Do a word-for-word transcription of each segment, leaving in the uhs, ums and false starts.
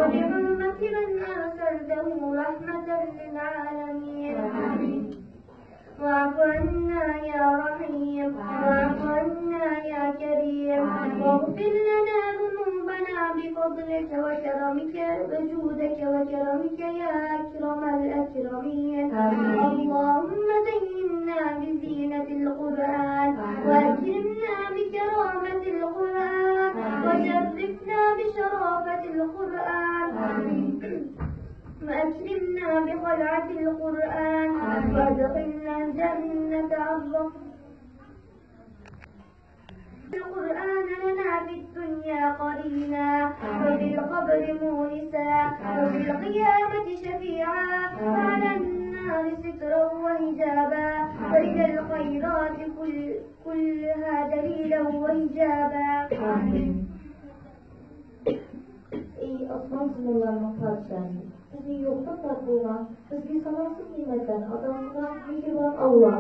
وبحرمة من أرسلته رحمة للعالمين. واعف عنا يا رحيم، واعف عنا يا كريم، واغفر لنا ذنوبنا بفضلك وكرمك وجودك وكرمك يا أكرم الأكرمين. اللهم زينا بزينة القرآن، وأكرمنا بكرامة القرآن، وشرفنا بشرافة القرآن. وأكرمنا بخلعة القرآن، وأدخلنا الجنة أرض القرآن لنا في الدنيا قرينا، وفي القبر مونسا، وفي القيامة شفيعا، وعلى النار سترا وحجابا، وإلى الخيرات كل-، كلها دليلا وإجابا. آمين. ئەي ئاسمان زېمىنلارنىڭ پادىشاھى، بىزنى يوقتىن بار قىلغان، بىزگە ساناقسىز نېمەتلەرنى ئاتا قىلغان مېھرىبان ئاللا،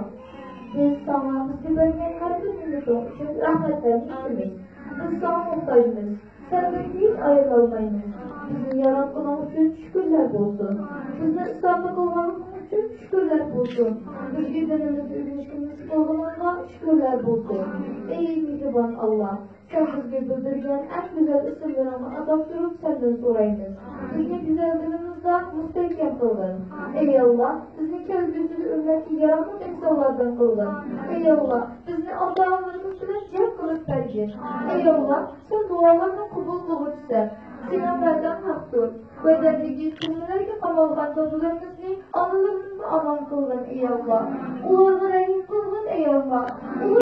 بىز ساڭا، بىزگە بەرگەن ھەر بىر نېمىتىڭ ئۈچۈن رەھمەتلەرنى ئېيتىمىز. بىز ساڭا موھتاجمىز، سەندىن ھېچ ئايرىلالمايمىز. بىزنى ياراتقىنىڭ ئۈچۈن شۈكۈرلەر بولسۇن. بىزنى ئىسلامدا قىلغانلىقىڭ ئۈچۈن شۈكۈرلەر بولسۇن. بىزگە دىنىمىزنى ئۆگىنىشكە نېسىپ قىلغىنىڭغا شۈكۈرلەر بولسۇن. ئەي مېھرىبان ئاللا، سەن بىزگە بىلدۈرگەن ئەڭ گۈزەل ئىسىملىرىڭنى ئاتاپ تۇرۇپ سەندىن سورايمىز. بىزنى گۈزەل دىنىمىزدا مۇستەھكەم قىلغىن. ئەي ئاللا، بىزنى كەلگۈسىدە ئۈممەتكە ياراملىق ئىنسانلاردىن قىلغىن. ئەي ئاللا، بىزنى ئاتا-ئانىلىرىمىز بىلەن جەم قىلىپ بەرگىن. ئەي ئاللا، سەن دۇئالارنى قوبۇل قىلغۇچىسەن. سېنىڭ ۋەدەڭ ھەقتۇر. ۋەدەڭدىكى تۈرمىلەرگە قامالغان دادىلىرىمىزنى، ئانىلىرىمىزنى ئامان قىلغىن، ئەي ئاللا. ئۇلارغا رەھىم قىلغىن، ئەي ئاللا. ئۇلار